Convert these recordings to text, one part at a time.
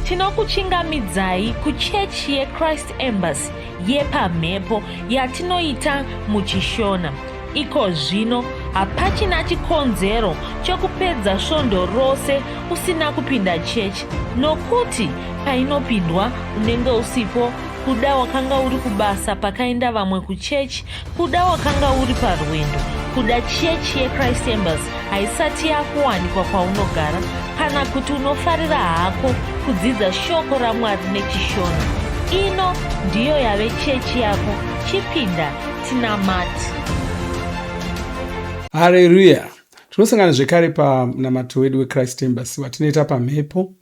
Tinokuchingamidzai kuchechi yeChrist Embassy yepamhepo yatinoita muchiShona. Iko zvino hapachina chikonzero chekupedza svondo rose usina kupinda chechi nokuti painopindwa unenge usipo kuda wakanga uri kubasa pakaenda vamwe kuchechi kuda wakanga uri parwendo kuda chechi yechrist embassy haisati yakuwanikwa kwaunogara kana kuti unofarira hako kudzidza shoko ramwari nechishona ino ndiyo yave chechi yako chipinda tinamati Hareruya! Tinosangana zvekare pamunamato wedu weChrist Embassy watinoita pamhepo,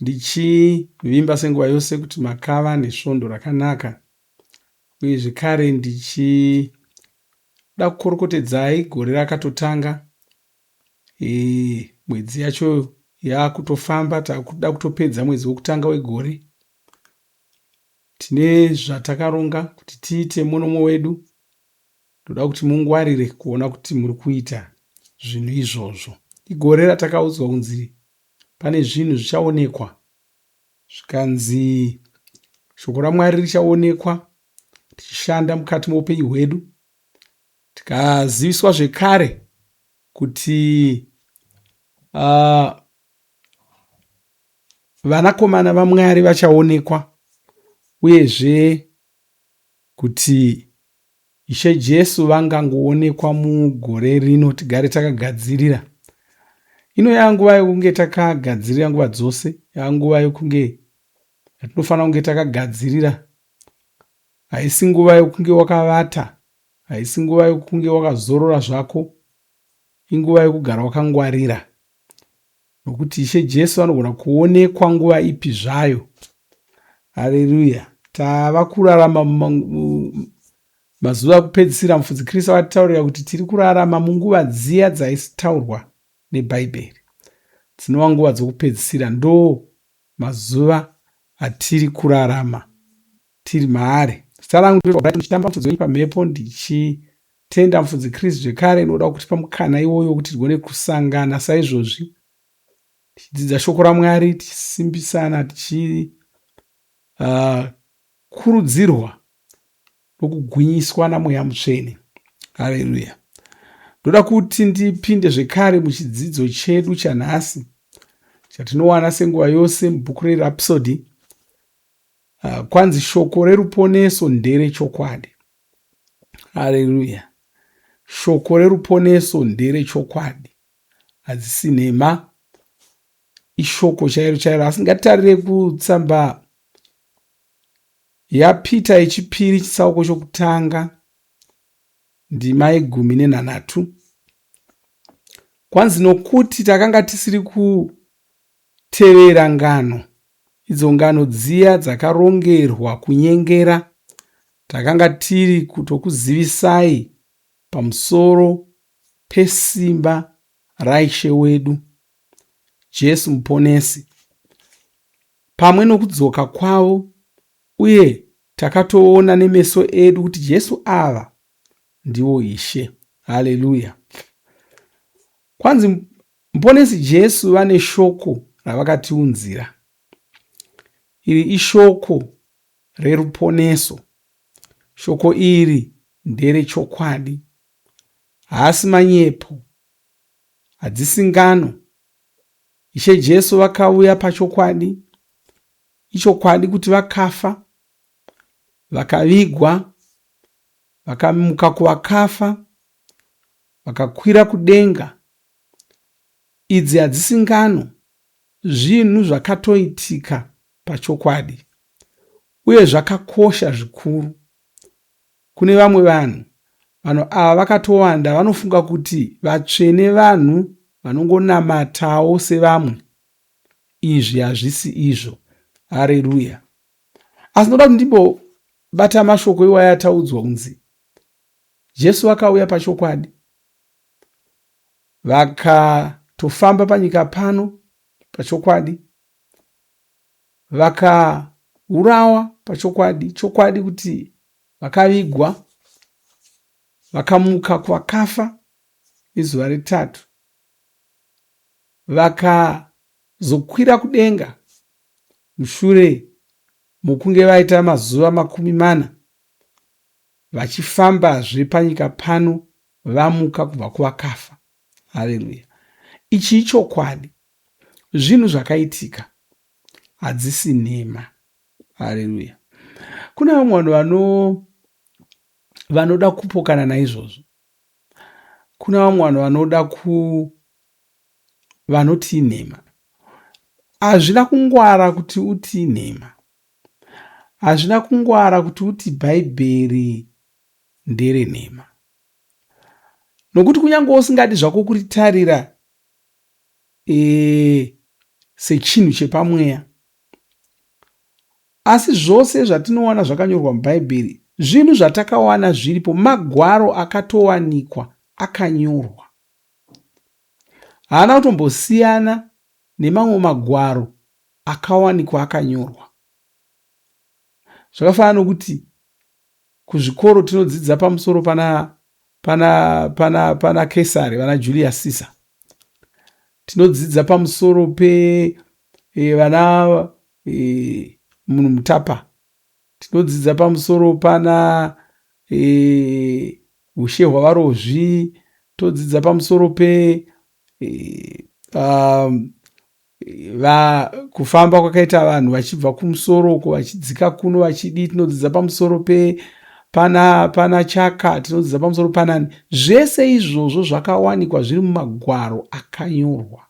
ndichivimba senguva yose kuti makava nesvondo rakanaka uye zvekare ndichida kukorokotedzai gore rakatotanga. E, mwedzi yacho yakutofamba, takuda kutopedza mwedzi wekutanga wegore. Tine zvatakaronga kuti tiite muno wedu Ndoda kuti mungwarire kuona kuti muri kuita zvinhu izvozvo. Igore ratakaudzwa kunzi pane zvinhu zvichaonekwa zvikanzi shoko raMwari richaonekwa richishanda mukati meupenyu hwedu. Tikaziviswa zvekare kuti uh, vanakomana vaMwari vachaonekwa uyezve kuti Ishe Jesu vangangoonekwa mugore rino tigare takagadzirira. Ino yava nguva yokunge takagadzirira nguva dzose, yava nguva yokunge yatinofanira kunge takagadzirira. Haisi nguva yokunge wakavata, haisi nguva yokunge wakazorora zvako, inguva yokugara wakangwarira. Nokuti Ishe Jesu vanogona kuonekwa nguva ipi zvayo. Hareruya. Tava kurarama mazuva ekupedzisira. Mufudzi Kristu akatitaurira kuti tiri kurarama munguva dziya dzaitaurwa neBhaibheri, dzinova nguva dzokupedzisira. Ndo mazuva atiri kurarama tiri maari. Zita rangu ndichitamba mufudzi wenyu pamhepo ndichitenda mufudzi Chris zvekare nokuda kutipa mukana iwoyo wekuti tigone kusangana saizvozvi tichidzidza shoko raMwari tichisimbisana tichikurudzirwa uh, nokugwinyiswa naMweya Mutsvene. Hareruya. Ndoda kuti ndipinde zvekare muchidzidzo chedu chanhasi chatinowana senguva yose mubhuku reRhapsody. Uh, kwanzi shoko reruponeso ndere chokwadi. Hareruya. Shoko reruponeso ndere chokwadi, hadzisi nhema, ishoko chairo chairo. Asi ngatitarire kutsamba yaPita yechipiri chitsauko chokutanga ndima yegumi nenhanhatu. Kwanzi nokuti takanga tisiri kutevera ngano, idzo ngano dziya dzakarongerwa kunyengera, takanga tiri kutokuzivisai pamusoro pesimba raIshe wedu Jesu Muponesi, pamwe nokudzoka kwavo, uye takatoona nemeso edu kuti Jesu ava ndiwo Ishe. Haleluya! Kwanzi Muponesi Jesu vane shoko ravakatiunzira. Iri ishoko reruponeso. Shoko iri nderechokwadi. Haasi manyepo. Hadzisi ngano. Ishe Jesu vakauya pachokwadi. Ichokwadi kuti vakafa, vakavigwa, vakamuka kuvakafa, vakakwira kudenga. Idzi hadzisi ngano, zvinhu zvakatoitika pachokwadi uye zvakakosha zvikuru. Kune vamwe vanhu, vanhu ava vakatowanda vanofunga kuti vatsvene vanhu vanongonamatawo sevamwe. Izvi hazvisi izvo. Hareruya. Asi ndoda kuti ndimbobata mashoko iwaya ataudzwa kunzi Jesu vakauya pachokwadi vakatofamba panyika pano pachokwadi vakaurawa pachokwadi chokwadi kuti vakavigwa vakamuka kuvakafa nezuva retatu vakazokwira kudenga. Mushure mokunge vaita mazuva 40 vachifambazve panyika pano vamuka kubva kuvakafa. Haleluya! Ichi ichokwadi. Zvinhu zvakaitika, hadzisi nhema. Haleluya! Kune vamwe vanhu vano vanoda kupokana naizvozvo. Kuna vamwe vanhu vanoda ku vanoti inhema. Hazvina kungwara kuti uti inhema. Hazvina kungwara kuti uti Bhaibheri nderenhema. Nokuti kunyange usingadi zvako kuritarira e, sechinhu chepamweya, asi zvose zvatinowana zvakanyorwa muBhaibheri zvinhu zvatakawana zviripo, magwaro akatowanikwa akanyorwa. Haana kutombosiyana nemamwe magwaro akawanikwa akanyorwa. Zvakafanana nokuti kuzvikoro tinodzidza pamusoro pana pana pana pana Kesari vana Julius Caesar. Tinodzidza pamusoro pe e, vana e, munhu mutapa. Tinodzidza pamusoro pana e, ushe hwaVarozvi. Todzidza pamusoro pe e, um, va kufamba kwakaita vanhu vachibva kumusoro uko vachidzika kuno vachidii tinodzidza pamusoro pe pana pana chaka tinodzidza pamusoro panani zvese izvozvo zvakawanikwa zviri mumagwaro akanyorwa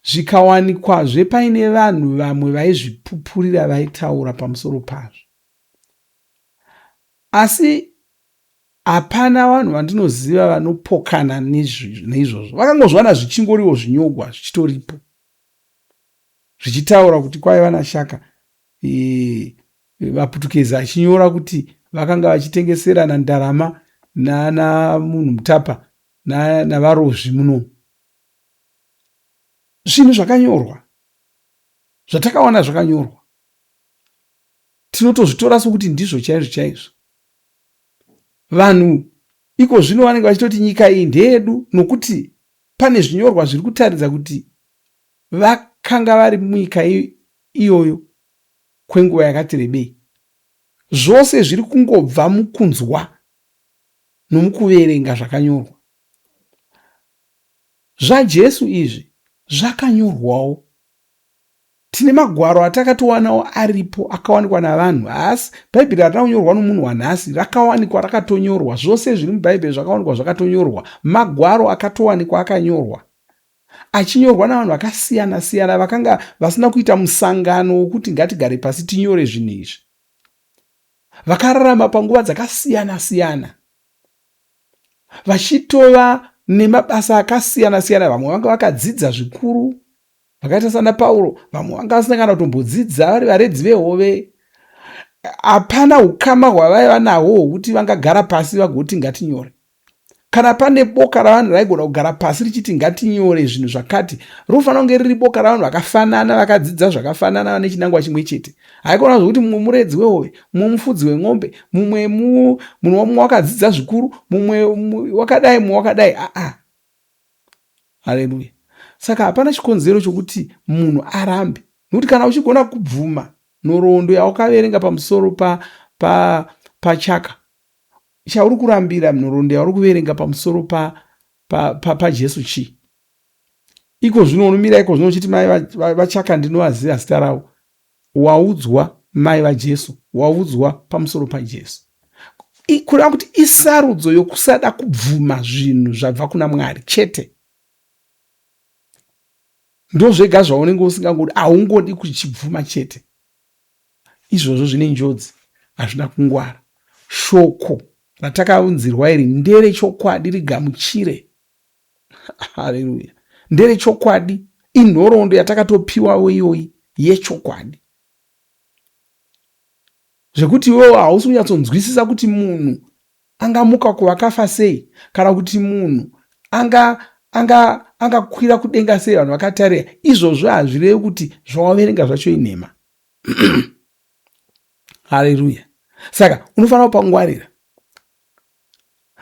zvikawanikwazve paine vanhu vamwe vaizvipupurira vaitaura pamusoro pazvo asi Hapana vanhu vandinoziva vanopokana neizvozvo. Vakangozviwana zvichingoriwo zvinyogwa zvichitoripo zvichitaura kuti kwaiva naShaka e, vaPutukezi achinyora kuti vakanga vachitengeserana ndarama nana munhu mutapa navarozvi muno. Zvinhu zvakanyorwa zvatakawana zvakanyorwa tinotozvitora sokuti ndizvo chaizvo chaizvo. Vanhu iko zvino vanenge vachitoti nyika iyi ndeyedu nokuti pane zvinyorwa zviri kutaridza kuti vakanga vari munyika iyoyo kwenguva yakati rebei. Zvose zviri kungobva mukunzwa nomukuverenga zvakanyorwa. ZvaJesu izvi zvakanyorwawo. Tine magwaro atakatowanawo aripo akawanikwa navanhu. Haasi Bhaibheri harina kunyorwa nomunhu wanhasi, rakawanikwa rakatonyorwa. Zvose zviri muBhaibheri zvakawanikwa zvakatonyorwa. Magwaro akatowanikwa akanyorwa achinyorwa navanhu vakasiyana siyana vakanga vasina kuita musangano wokuti ngatigare pasi tinyore zvinhu izvi. Vakararama panguva dzakasiyana siyana vachitova nemabasa akasiyana siyana. Vamwe vanga vakadzidza zvikuru, vakaita sana Pauro, vamwe vanga vasina kana kutombodzidza, vari varedzi vehove. Hapana ukama hwavaiva nahwo hwokuti vangagara pasi vagoti ngatinyore. Kana pane boka ravanhu raigona kugara pasi richiti ngatinyore zvinhu zvakati, rinofanira kunge riri boka ravanhu vakafanana, vakadzidza zvakafanana, vane chinangwa chimwe chete. Haikona zvokuti mumwe muredzi wehove, mumwe mufudzi weng'ombe, mumwe munhu mumwe wakadzidza zvikuru, mumwe wakadai, mumwe wakadai. Aa, Haleluya. Saka hapana chikonzero chokuti munhu arambe. Nokuti kana uchigona kubvuma nhoroondo yawakaverenga pamusoro pa, pa, pachaka, chauri kurambira nhoroondo yauri kuverenga pamusoro pa, pa, pa, paJesu chii? Iko zvino unomira iko zvino uchiti mai vachaka ndinovaziva zita ravo. Waudzwa mai vaJesu, waudzwa pamusoro paJesu. Kureva kuti isarudzo yokusada kubvuma zvinhu zvabva kuna Mwari chete. Ndozvega zvaunenge usingangodi, haungodi kuchibvuma chete. Izvozvo zvine njodzi, hazvina kungwara. Shoko ratakaunzirwa iri ndere chokwadi, rigamuchire. Haleluya. Ndere chokwadi, inhoroondo yatakatopiwawo iyoyi yechokwadi. Zvekuti iwewo hausi kunyatsonzwisisa kuti munhu angamuka kuvakafa sei kana kuti munhu anga anga angakwira kudenga sei vanhu vakatarira izvozvo hazvirevi kuti zvawaverenga zvacho inhema. Haleluya. Saka unofanira kupangwarira.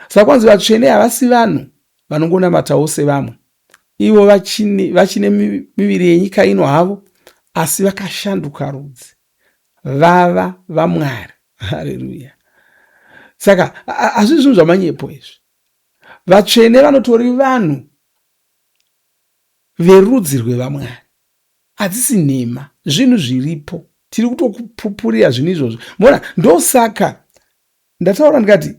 Saka kwanzi vatsvene havasi vanhu vanongonamatawo sevamwe. Ivo vachine, vachine miviri yenyika ino havo, Asi vakashanduka rudzi vava vaMwari. Hareruya! Saka hazvi zvinhu zvamanyepo izvi. Vatsvene vanotori vanhu verudzi rwevaMwari. Hadzisi nhema, zvinhu zviripo. Tiri kutokupupurira zvinhu izvozvo. Mona, ndosaka ndataura ndikati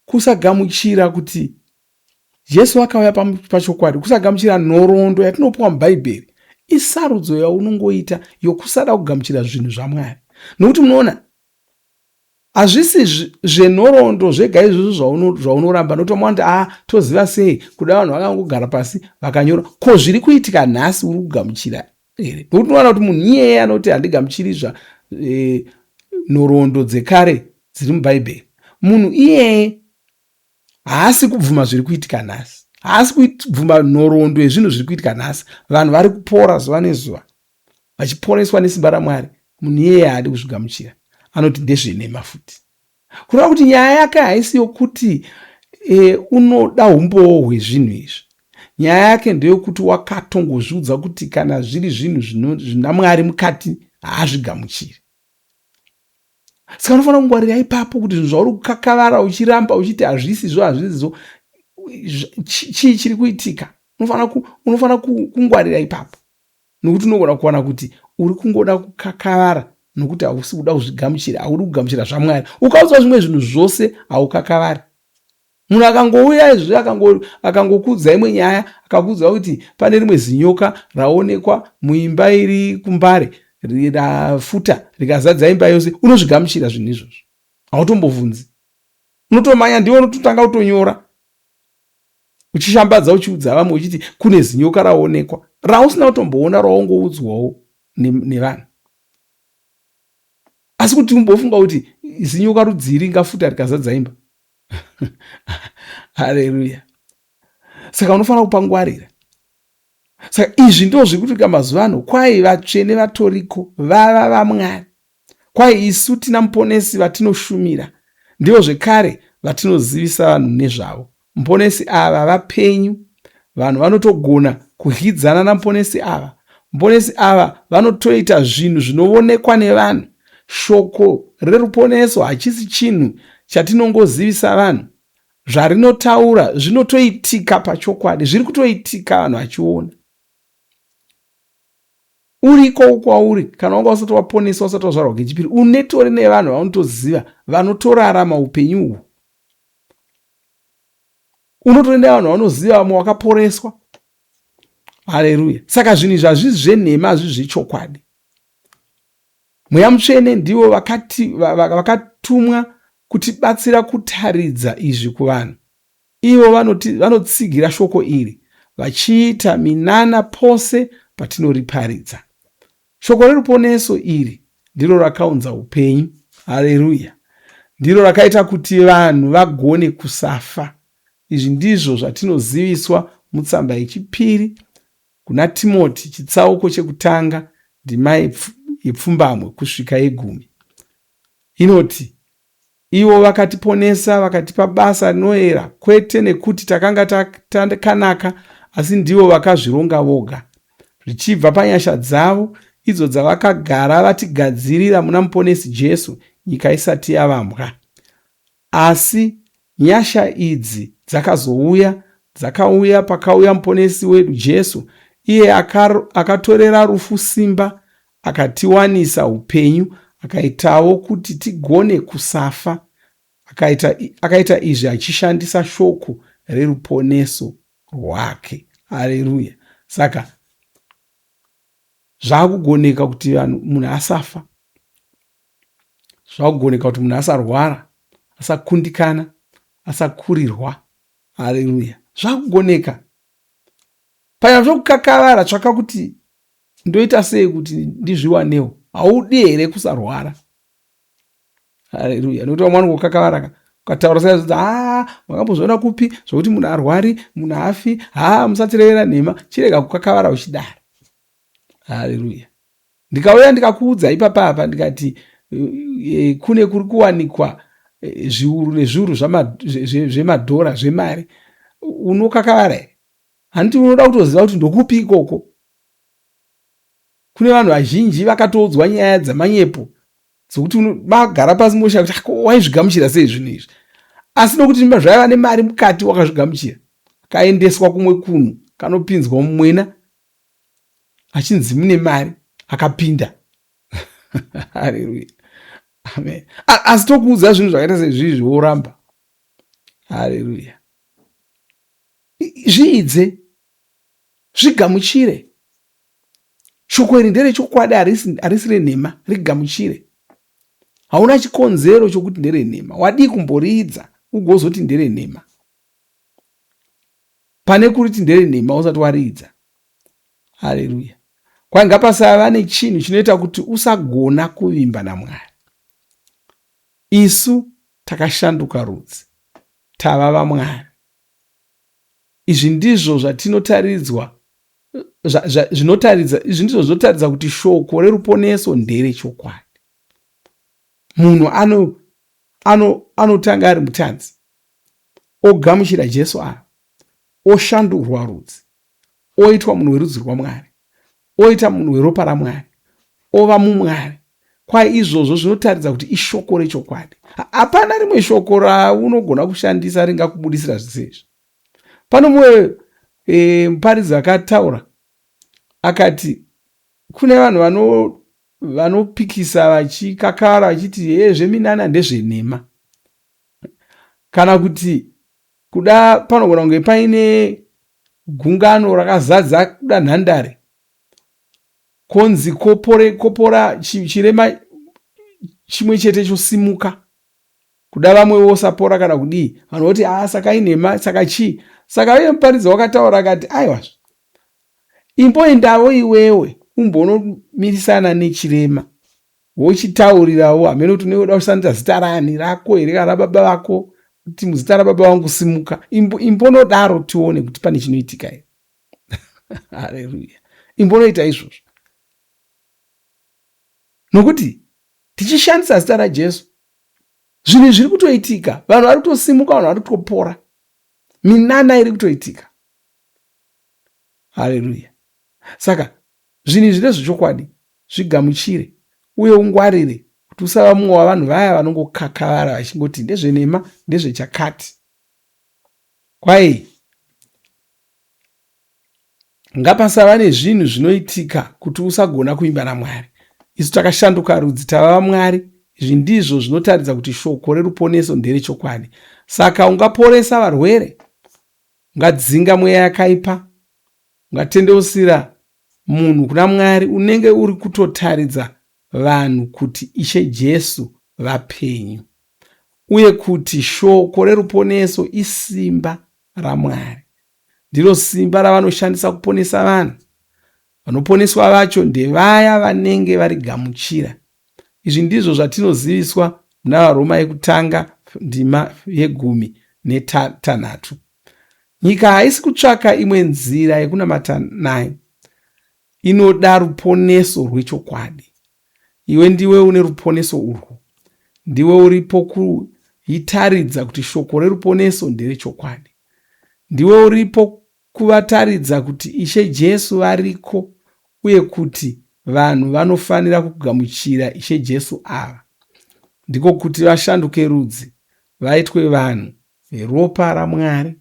kusagamuchira kuti Jesu akauya pachokwadi, kusagamuchira nhoroondo yatinopiwa muBhaibheri isarudzo yaunongoita yokusada kugamuchira zvinhu zvaMwari. Nokuti munoona, hazvisi zvenhoroondo zvega izvozvo zvaunoramba nokuti vamwe vanoti a ah, toziva sei kuda vanhu vakangogara pasi vakanyora ko zviri kuitika nhasi uri kugamuchira here nokuti unowana kuti munhu iyeye anoti handigamuchiri zva e, nhoroondo dzekare dziri mubhaibheri munhu iyeye haasi kubvuma zviri kuitika nhasi haasi kubvuma nhoroondo yezvinhu zviri kuitika nhasi vanhu vari kupora zuva nezuva vachiporeswa nesimba ramwari munhu iyeye haadi kuzvigamuchira anoti ndezvenhema futi kureva kuti nyaya yake haisi yokuti e, unoda umbowo hwezvinhu izvi nyaya yake ndeyokuti wakatongozviudza kuti kana zviri zvinhu zvina mwari mukati haazvigamuchiri saka unofanira kungwarira ipapo kuti zvinhu zvauri kukakavara uchiramba uchiti hazvisizvo hazvisizvo chii chiri kuitika unofanira kungwarira ipapo nokuti unogona kuwana kuti uri kungoda kukakavara nokuti hausi kuda kuzvigamuchira haudi kugamuchira zvamwari ukaudzwa zvimwe zvinhu zvose haukakavari munhu akangouya izvi akangokuudza imwe nyaya akakuudza kuti pane rimwe zinyoka raonekwa muimba iri kumbare rafuta rikazadza imba yose unozvigamuchira zvinhu izvozvo hautombobvunzi unotomanya ndiwe unototanga kutonyora uchishambadza uchiudza vamwe uchiti kune zinyoka raonekwa rausina kutomboona raungoudzwawo nevanhu asi kuti umbofunga kuti zinyoka rudzii ringafuta rikazadza imba hareruya saka unofanira kupangwarira saka izvi ndo zviri kuitika mazuva ano kwai vatsvene vatoriko vava vamwari kwai isu tina muponesi vatinoshumira ndivo zvekare vatinozivisa vanhu nezvavo muponesi ava vapenyu vanhu vanotogona kudyidzana namuponesi ava muponesi ava vanotoita zvinhu zvinovonekwa nevanhu shoko reruponeso hachisi chinhu chatinongozivisa vanhu zvarinotaura zvinotoitika pachokwadi zviri kutoitika vanhu vachiona uriko kwauri kana wanga usati waponeswa usati wazvarwa kechipiri unetori nevanhu vaunotoziva vanotorarama upenyu uhwu unotori nevanhu vaunoziva vamwe wakaporeswa haleluya saka zvinhu izvi hazvisi zvenhema hazvisi zvechokwadi Mweya Mutsvene ndivo vakatumwa kutibatsira kutaridza izvi kuvanhu. Ivo vanotsigira shoko iri vachiita minana pose patinoriparidza. Shoko reruponeso iri ndiro rakaunza upenyu. Hareruya! Ndiro rakaita kuti vanhu vagone kusafa. Izvi ndizvo zvatinoziviswa mutsamba yechipiri Kuna Timoti chitsauko chekutanga ndima yepfumbamwe kusvika yegumi inoti, Ivo vakatiponesa vakatipa basa rinoera, kwete nekuti takanga takanaka, asi ndivo vakazvironga voga, zvichibva panyasha dzavo idzo dzavakagara vatigadzirira muna Muponesi Jesu nyika isati yavambwa. Asi nyasha idzi dzakazouya, dzakauya pakauya Muponesi wedu Jesu, iye akatorera rufu simba, akatiwanisa upenyu, akaitawo kuti tigone kusafa. Akaita, akaita izvi achishandisa shoko reruponeso rwake. Haleluya! Saka zvakugoneka kuti vanhu munhu asafa zvakugoneka kuti munhu asarwara asakundikana asakurirwa haleluya zvakugoneka panyaya zvokukakavara tsvaka kuti ndoita sei kuti ndizviwanewo haudi here kusarwara haleluya nokuti vamwe vanongokakavara ka ukataura saizvozvo haa makambozviona kupi zvokuti munhu arwari munhu hafi haa musatirevera nhema chirega kukakavara uchidaro haleluya ndikauya ndikakuudza ipapa apa ndikati e, kune kuri kuwanikwa e, zviuru nezviuru zvemadhora zvemari unokakavara here handiti unoda kutoziva kuti ndokupi ikoko Kune vanhu vazhinji vakatoudzwa nyaya dzamanyepo dzokuti magara pasi moshaya kuti ako waizvigamuchira sei zvinhu izvi, asi nokuti imba zvaiva nemari mukati wakazvigamuchira. Akaendeswa kumwe kunhu kanopinzwa mumwena achinzi mune mari, akapinda. Haleluya, amen. Asi tokuudza zvinhu zvakaita sezvizvi woramba. Haleluya. Zviidze, zvigamuchire. Shoko iri nderechokwadi, harisi renhema. Rigamuchire. Hauna chikonzero chokuti nderenhema. Wadii kumboriidza ugozoti nderenhema pane kuriti nderenhema usati wariidza. Haleluya. Kwai ngapasava nechinhu chinoita kuti usagona kuvimba naMwari. Isu takashanduka rudzi, tava vaMwari. Izvi ndizvo zvatinotaridzwa zvinotaridza izvi ndizvo zvinotaridza kuti shoko reruponeso nderechokwadi. Munhu anotanga ano, ano ari mutadzi, ogamuchira Jesu ava, oshandurwa rudzi, oitwa munhu werudzi rwaMwari, oita munhu weropa raMwari, ova muMwari. Kwai izvozvo zvinotaridza kuti ishoko rechokwadi. Hapana rimwe shoko raunogona kushandisa ringakubudisira zvese izvi. Pano mumwe muparidzi akataura akati kune vanhu vanopikisa vachikakara vachiti hee zveminana ndezvenhema, kana kuti kuda panogona kunge paine gungano rakazadza kuda nhandare, konzi kopore kopora chirema chimwe chete chosimuka, kuda vamwe vosapora kana kudii, vanhu voti haa saka inhema, saka chii. Saka iye muparidzi wakataura akati aiwa, imboendavo iwewe umbonomirisana nechirema wochitaurirawo, hamene kuti unenge uda kushandisa zita rani, rako here kana rababa vako, kuti muzita rababa vangu simuka. Imbonodaro tione kuti pane chinoitika here. Haleluya. Imbonoita izvozvo, nokuti tichishandisa zita raJesu zvinhu zviri kutoitika, vanhu vari kutosimuka, vanhu vari kutopora, minana iri kutoitika. Haleluya. Saka zvinhu izvi ndezvechokwadi, zvigamuchire uye ungwarire kuti usava mumwe wavanhu vaya vanongokakavara vachingoti ndezvenhema, ndezvechakati. Kwai ngapasava nezvinhu zvinoitika kuti usagona kuimba naMwari. Isu takashanduka rudzi, tava vaMwari. Izvi ndizvo zvinotaridza kuti shoko reruponeso nderechokwadi. Saka ungaporesa varwere, ungadzinga mweya yakaipa, ungatendeusira munhu kuna Mwari, unenge uri kutotaridza vanhu kuti Ishe Jesu vapenyu uye kuti shoko reruponeso isimba raMwari. Ndiro simba ravanoshandisa kuponesa vanhu. Vanoponeswa vacho ndevaya vanenge varigamuchira. Izvi ndizvo zvatinoziviswa muna vaRoma yekutanga ndima yegumi netanhatu. Nyika haisi kutsvaka imwe nzira yekunamata nayo. Inoda ruponeso rwechokwadi. Iwe ndiwe une ruponeso urwu. Ndiwe uripo kuitaridza kuti shoko reruponeso nderechokwadi. Ndiwe uripo kuvataridza kuti Ishe Jesu variko uye kuti vanhu vanofanira kugamuchira Ishe Jesu ava. Ndiko kuti vashanduke rudzi, vaitwe vanhu veropa raMwari.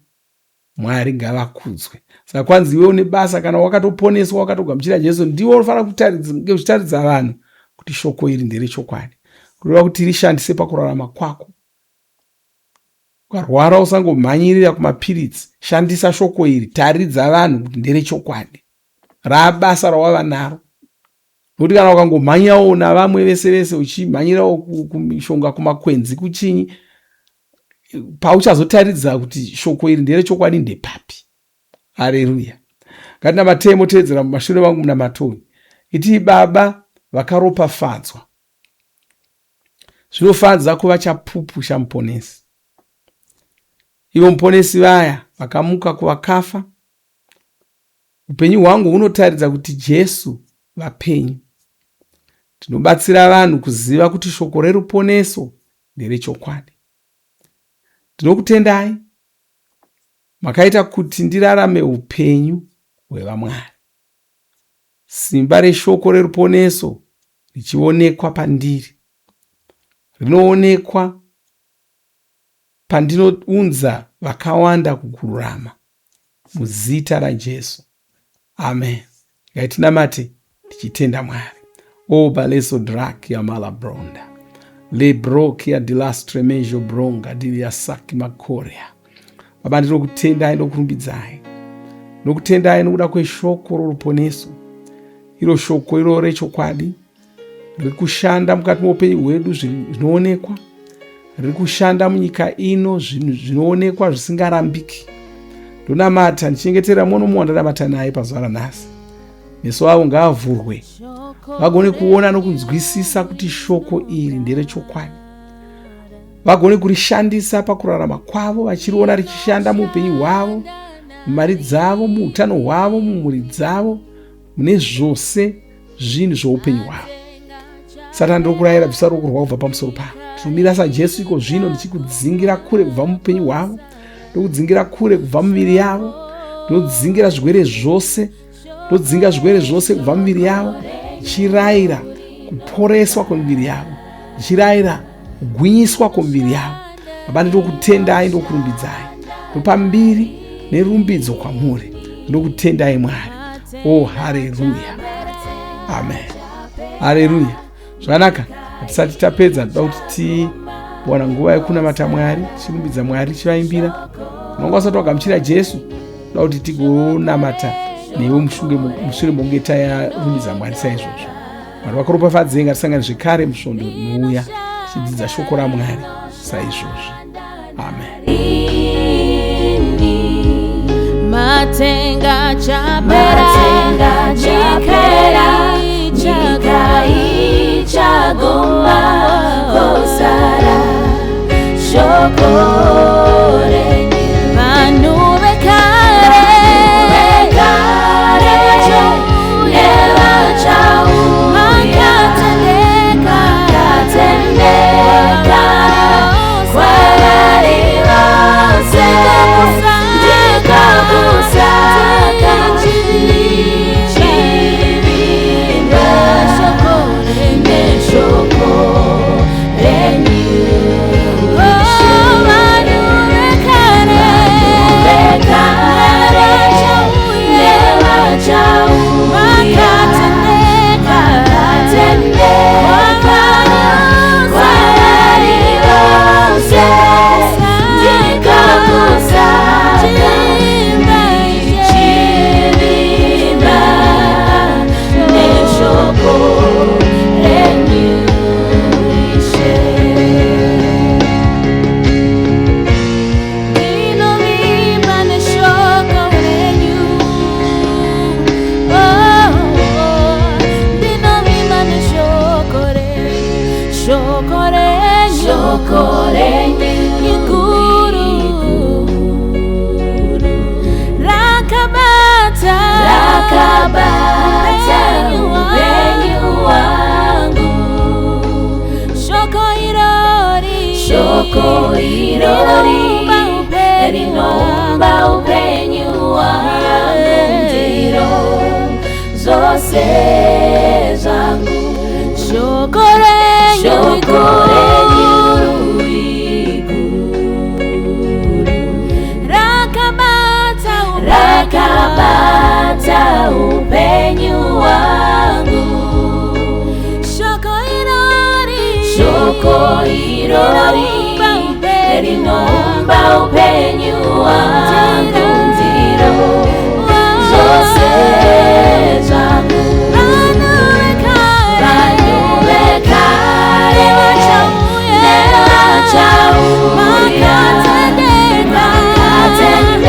Mwari ngavakudzwe. Saka kwanzi iwe une basa, kana wakatoponeswa wakatogamuchira Jesu, ndiwe unofanira kuchitaridza vanhu kuti shoko iri nderechokwadi. Kureva kuti rishandise pakurarama kwako. Ukarwara usangomhanyirira kumapiritsi, shandisa shoko iri, taridza vanhu kuti nderechokwadi. Raabasa rawava naro. Nokuti kana ukangomhanyawo navamwe vese vese uchimhanyirawo kumishonga, kumakwenzi, kuchinyi, pauchazotaridza kuti shoko iri nderechokwadi ndepapi? Hareruya. Ngatinamatei moteedzera mumashure vangu munamato uyu. Itii, Baba vakaropafadzwa, zvinofadza kuva chapupu chaMuponesi. Ivo Muponesi vaya vakamuka kuvakafa. Upenyu hwangu hunotaridza kuti Jesu vapenyu. Ndinobatsira vanhu kuziva kuti shoko reruponeso nderechokwadi. Ndinokutendai, makaita kuti ndirarame upenyu hwevaMwari. Simba reshoko reruponeso richionekwa pandiri. Rinoonekwa pandinounza vakawanda kukururama. Muzita raJesu. Amen. Ngaitinamate tichitenda Mwari. O baleso drakia malabronda. Lebrokia dilastre mejo bronga diliasaki makoria. Baba ndinokutendai nokurumbidzai. Nokutendai nokuda kweshoko roruponeso. Iro shoko iro rechokwadi riri kushanda mukati meupenyu hwedu zvinoonekwa riri kushanda munyika ino zvinoonekwa zvisingarambiki ndonamata ndichengetera mumwe nomumwe wandanamata naye pazuva ranhasi meso avo ngaavhurwe vagone kuona nokunzwisisa kuti shoko iri nderechokwadi vagone kurishandisa pakurarama kwavo vachiriona richishanda muupenyu hwavo mumari dzavo muutano hwavo mumhuri dzavo mune zvose zvinhu zvoupenyu hwavo. Satani ndinokurayira bvisa ruoko rwako kubva pamusoro pavo. Ndinomira saJesu iko zvino ndichikudzingira kure kubva muupenyu hwavo, ndokudzingira kure kubva muviri yavo, ndinodzingira zvirwere zvose, ndodzinga zvirwere zvose kubva muviri yavo, ndichirayira kuporeswa kwemiviri yavo, ndichirayira kugwinyiswa kwemiviri yavo. Baba, ndinokutendai, ndokurumbidzai, ndopa mbiri nerumbidzo kwamuri. Ndinokutendai Mwari. Oh, haleluya, amen, haleluya. Zvakanaka, hatisati tapedza, ndoda kuti tiwana nguva yekunamata Mwari, tichirumbidza Mwari, tichivaimbira. Unonga usati wagamuchira Jesu, ndoda kuti tigonamata newe mushure mokunge tarumbidza Mwari saizvozvo. Mwari vakuropafadzei, ngatisangane zvekare musvondo rinouya tichidzidza shoko raMwari saizvozvo. Amen. Matenga chapera, nyika nyika ichaguma kosara shoko renyu vanhu vekare vekare nevachauya makatendeka makatendeka kwavari vose ndiko kusaka ndichivimba neshoko renyu Ishe. Vanhu vekare Vekare nevachauya makatendeka makatendeka kwavari vose ndiko kusaka ndichivimba neshoko renyu Ishe. Ndinovimba neshoko renyu. Oh, ndinovimba neshoko renyu. Shoko renyu. Shoko renyu Iguru. Rakabata. Rakabata upenyu upenyu hwangu. hwangu. Shoko irori. Shoko irori Rinoumba upenyu rinoumba upenyu hwangu ndiro zvose zvangu. Shoko renyu Shoko iguru. renyu iguru Rakabata upenyu rakabata upenyu hwangu. Shoko irori. Shoko irori Rinoumba upenyu rinoumba upenyu hwangu ndiro zvose zvangu. Vanhu vekare. Vanhu vekare nevachauya Makatendeka. makatendeka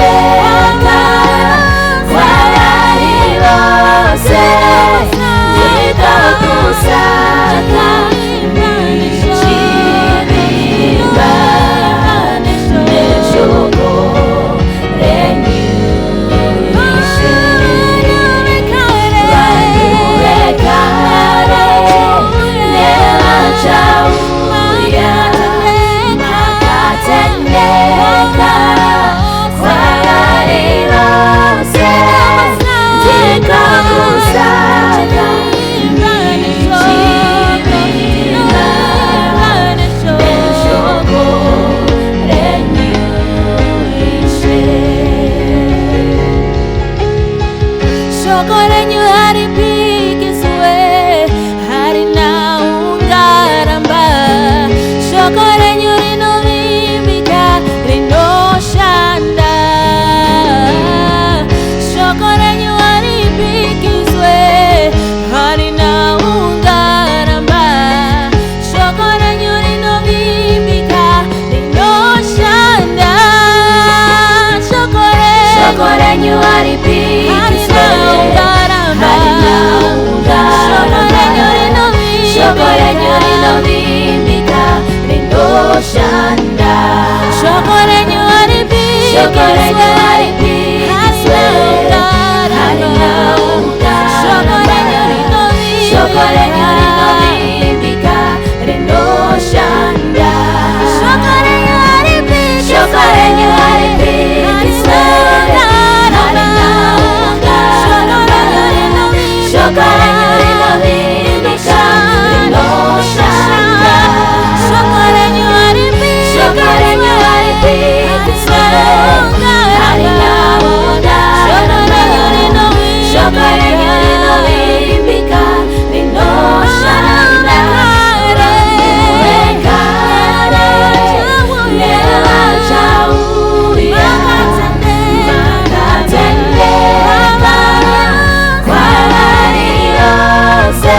kwavari vose ndiko kusaka ndichivimba renyu haripikiswe, harina ungaramba. Shoko renyu rinovimbika, rinoshanda. Shoko renyu haripikiswe, harina ungaramba. Shoko renyu rinovimbika, rinoshanda. Shoko renyu, Shoko renyu haripikiswe, harina ungaramba. Harina Shoko renyu ungaramba. Shoko renyu rinovimbika, rinovimbika, rinoshanda. Shoko renyu Shoko renyu haripikiswe, haripikiswe, harina ungaramba. Shoko renyu Shoko renyu rinovimbika, rinovimbika, rinoshanda. Shoko renyu haripikiswe, Shoko renyu haripikiswe, harina ungaramba. Shoko renyu Shoko renyu rinovimbika, rinoshanda. Shoko renyu Shoko renyu haripikiswe, haripikiswe, harina ungaramba. Shoko renyu rinovimbika, rinoshanda. Wekare nevachauya, makatendeka kwavari vose.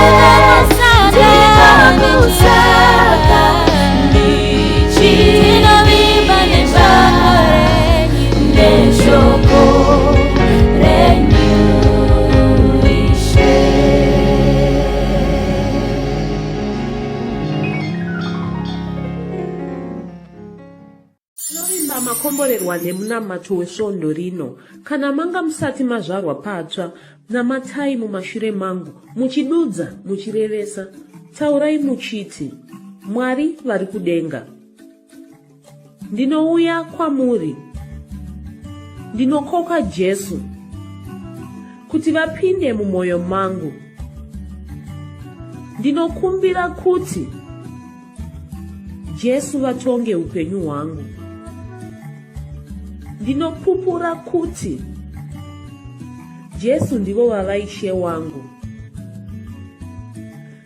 Ndikakusaka ndichivimba neshoko renyu Ishe. Tinovimba makomborerwa nemunamato wesvondo rino. Kana manga musati mazvarwa patsva, namatai mumashure mangu, muchidudza, muchirevesa. Taurai muchiti, Mwari vari kudenga. Ndinouya kwamuri. Ndinokoka Jesu kuti vapinde mumwoyo mangu. Ndinokumbira kuti Jesu vatonge upenyu hwangu. Ndinopupura kuti Jesu ndivo vava Ishe wangu.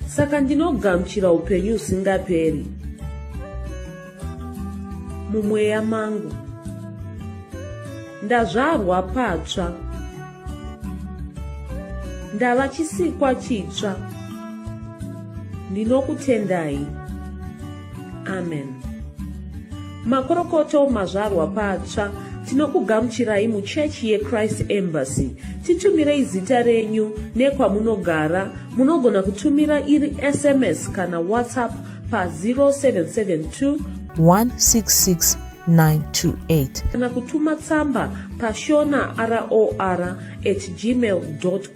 Saka ndinogamuchira upenyu husingaperi mumweya mangu. Ndazvarwa patsva. Ndava chisikwa chitsva. Ndinokutendai. Amen. Makorokoto mazvarwa patsva, tinokugamuchirai muchechi yeChrist Embassy. Titumirei zita renyu nekwamunogara. Munogona kutumira iri SMS kana WhatsApp pa 0772 166 928. Kana kutuma tsamba pashona ror at gmail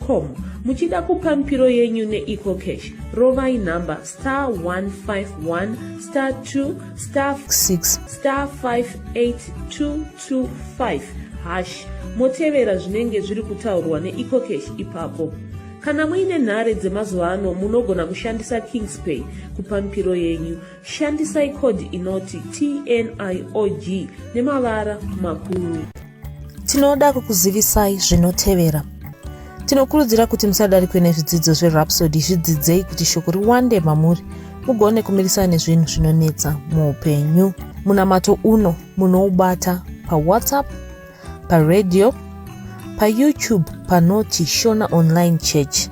com. Muchida kupa mipiro yenyu neEcoCash, rovai nhamba star 151 star 2 star 6 star 58225 hash, motevera zvinenge zviri kutaurwa neEcoCash ipapo. Kana muine nhare dzemazuva ano, munogona kushandisa Kingspay kupa mipiro yenyu. Shandisai code inoti TNIOG nemavara makuru. Tinoda kukuzivisai zvinotevera. Tinokurudzira kuti musadarikwe nezvidzidzo zveRhapsody. Zvidzidzei kuti shoko riwande mamuri, mugone kumirisana nezvinhu zvinonetsa muupenyu. Munamato uno munoubata paWhatsApp, paradio, paYouTube panoti Shona Online Church.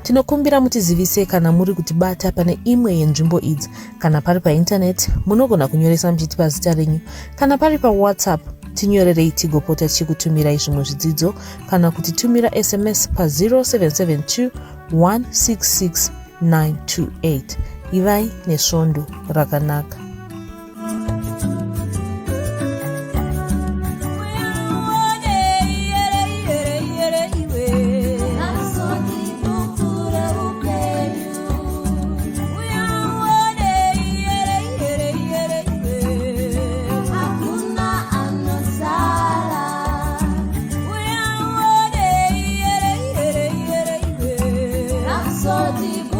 Tinokumbira mutizivise kana muri kutibata pane imwe yenzvimbo idzi. Kana pari paintaneti, munogona kunyoresa muchitipa zita renyu. Kana pari paWhatsApp, tinyorerei tigopota tichikutumirai zvimwe zvidzidzo, kana kutitumira SMS pa0772 166 928. Ivai nesvondo rakanaka. Hakuna anosara. Rhapsody.